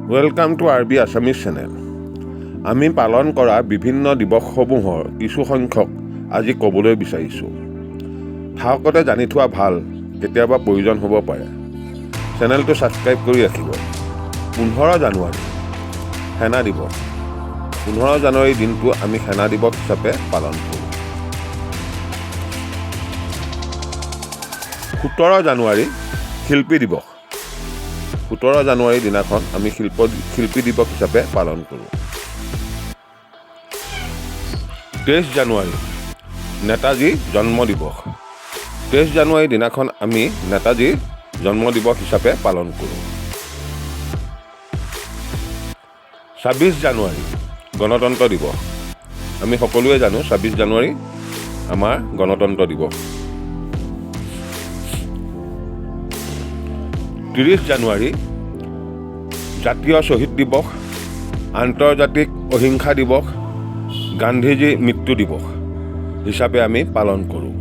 Welcome to R B Assamese channel. আমি পালন কৰা বিভিন্ন দিৱসসমূহৰ কিছু সংখ্যক আজি ক'বলৈ বিচাৰিছোঁ। থাকতে জানি থোৱা ভাল, কেতিয়াবা প্ৰয়োজন হ'ব পাৰে। চেনেলটো ছাবস্ক্ৰাইব কৰি ৰাখিব। 15 জানুৱাৰী সেনা দিৱস। 15 জানুৱাৰী দিনটো আমি সেনা দিৱস হিচাপে পালন কৰোঁ। 17 জানুৱাৰী শিল্পী দিৱস। 17 জানুৱাৰী দিনাখন আমি শিল্পী দিৱস হিচাপে পালন কৰোঁ। 23 জানুৱাৰী নেতাজী জন্ম দিৱস। 23 জানুৱাৰী দিনাখন আমি নেতাজীৰ জন্ম দিৱস হিচাপে পালন কৰোঁ। 26 জানুৱাৰী গণতন্ত্ৰ দিৱস। আমি সকলোৱে জানো 26 জানুৱাৰী আমাৰ গণতন্ত্ৰ দিৱস। 30 জানুৱাৰী জাতীয় শ্বহীদ দিৱস, আন্তৰ্জাতিক অহিংসা দিৱস, গান্ধীজীৰ মৃত্যু দিৱস হিচাপে আমি পালন কৰোঁ।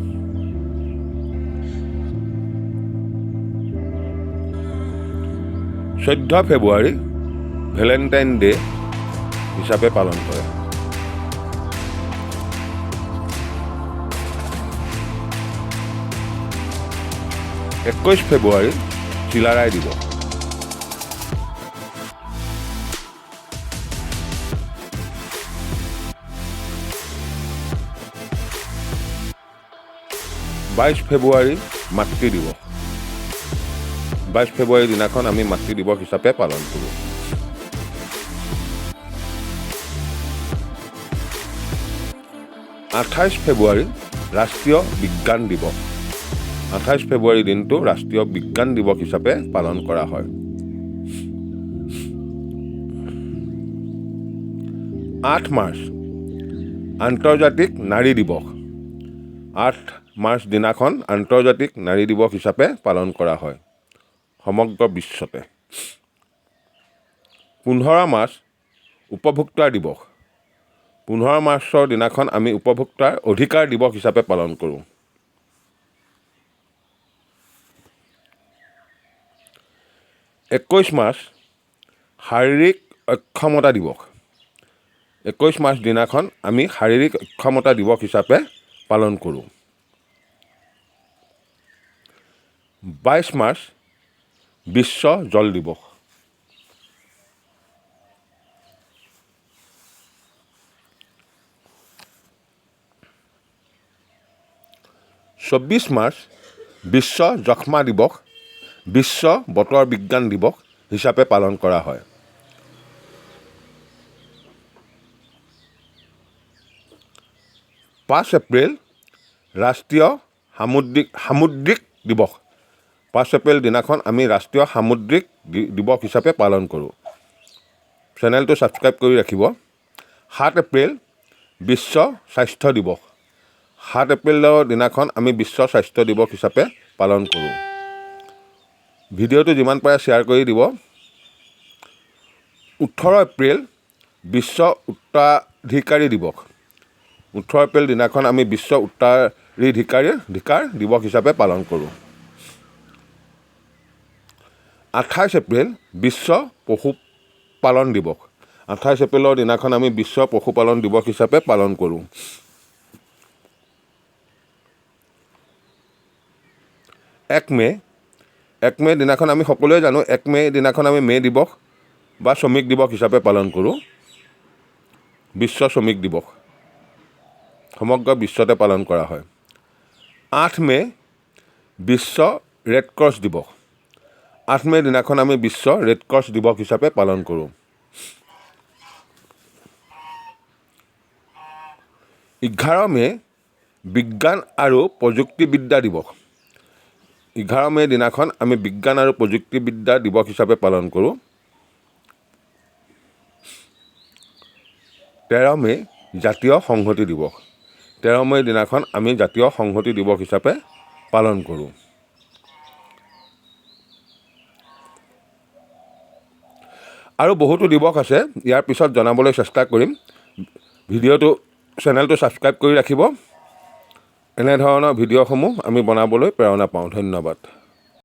14 ফেব্ৰুৱাৰী ভেলেণ্টাইন ডে হিচাপে পালন কৰে। 21 ফেব্ৰুৱাৰী চিলাৰায় দিৱস। 22 ফেব্ৰুৱাৰী মাতৃ দিৱস। 22 ফেব্ৰুৱাৰী দিনাখন আমি মাতৃ দিৱস হিচাপে পালন কৰোঁ। 28 ফেব্ৰুৱাৰী ৰাষ্ট্ৰীয় বিজ্ঞান দিৱস। 28 ফেব্ৰুৱাৰী দিনটো ৰাষ্ট্ৰীয় বিজ্ঞান দিৱস হিচাপে পালন কৰা হয়। 8 মাৰ্চ আন্তৰ্জাতিক নাৰী দিৱস। 8 মাৰ্চ দিনাখন আন্তৰ্জাতিক নাৰী দিৱস হিচাপে পালন কৰা হয় সমগ্ৰ বিশ্বতে। 15 মাৰ্চ উপভোক্তা দিৱস। 15 মাৰ্চৰ দিনাখন আমি উপভোক্তাৰ অধিকাৰ দিৱস হিচাপে পালন কৰোঁ। 21 মাৰ্চ শাৰীৰিক অক্ষমতা দিৱস। 21 মাৰ্চ দিনাখন আমি শাৰীৰিক অক্ষমতা দিৱস হিচাপে পালন কৰোঁ। 22 মাৰ্চ বিশ্ব জল দিৱস। 24 মাৰ্চ বিশ্ব যক্ষ্মা দিৱস, বিশ্ব বতৰ বিজ্ঞান দিৱস হিচাপে পালন কৰা হয়। 5 এপ্ৰিল ৰাষ্ট্ৰীয় সামুদ্ৰিক দিৱস। 5 এপ্ৰিল দিনাখন আমি ৰাষ্ট্ৰীয় সামুদ্ৰিক দিৱস হিচাপে পালন কৰোঁ। চেনেলটো ছাবস্ক্ৰাইব কৰি ৰাখিব। 7 এপ্ৰিল বিশ্ব স্বাস্থ্য দিৱস। 7 এপ্ৰিলৰ দিনাখন আমি বিশ্ব স্বাস্থ্য দিৱস হিচাপে পালন কৰোঁ। ভিডিঅ'টো যিমান পাৰে শ্বেয়াৰ কৰি দিব। 18 এপ্ৰিল বিশ্ব উত্তৰাধিকাৰী দিৱস। 18 এপ্ৰিল দিনাখন আমি বিশ্ব উত্তৰাধিকাৰী দিৱস হিচাপে পালন কৰোঁ। 28 এপ্ৰিল বিশ্ব পশুপালন দিৱস। 28 এপ্ৰিলৰ দিনাখন আমি বিশ্ব পশুপালন দিৱস হিচাপে পালন কৰোঁ। 1 মে, 1 মে দিনাখন আমি সকলোৱে জানো, 1 মে দিনাখন আমি মে দিৱস বা শ্ৰমিক দিৱস হিচাপে পালন কৰোঁ। বিশ্ব শ্ৰমিক দিৱস সমগ্ৰ বিশ্বতে পালন কৰা হয়। 8 মে বিশ্ব ৰেড ক্ৰছ দিৱস। 8 মে দিনাখন আমি বিশ্ব ৰেড ক্ৰছ দিৱস হিচাপে পালন কৰোঁ। 11 মে বিজ্ঞান আৰু প্ৰযুক্তিবিদ্যা দিৱস। 11 মে দিনাখন আমি বিজ্ঞান আৰু প্ৰযুক্তিবিদ্যা দিৱস হিচাপে পালন কৰোঁ। 13 মে জাতীয় সংহতি দিৱস। 13 মে দিনাখন আমি জাতীয় সংহতি দিৱস হিচাপে পালন কৰোঁ। আৰু বহুতো দিৱস আছে, ইয়াৰ পিছত জনাবলৈ চেষ্টা কৰিম। ভিডিঅ'টো চেনেলটো ছাবস্ক্ৰাইব কৰি ৰাখিব। এনেধৰণৰ ভিডিঅ'সমূহ আমি বনাবলৈ প্ৰেৰণা পাওঁ। ধন্যবাদ।